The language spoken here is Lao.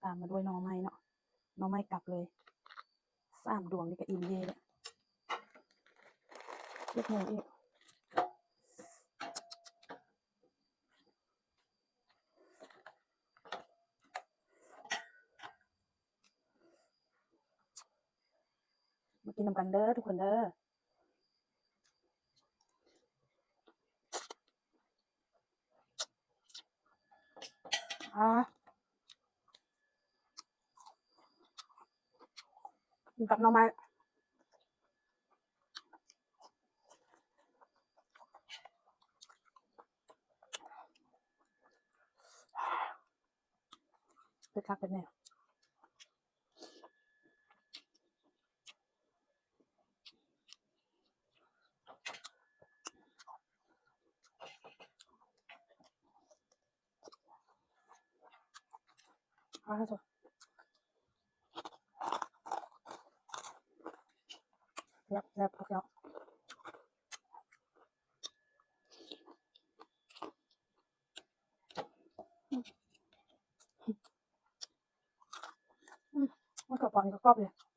ຕາມມາດ້ວຍໜໍ່ໄມ້ເນາະ ໜໍ່ໄມ້ກັບເລີຍ ສາມດວງນີ້ກໍອີ່ມເຢ້ແລ້ວ ເຮັດຫຍັງອີກ? ມາກິນນຳກັນເດີທຸກຄົນເດີ. ອາ ກິນກັບໜໍ່ໄມ້ ເຜັດຄັກເຜັດແນ່. ອ້າວ ແຊບໆ ຄັກເນາະ ອືມ ອືມ ມັນກະປອນນີ້ກະກອບເລີຍ.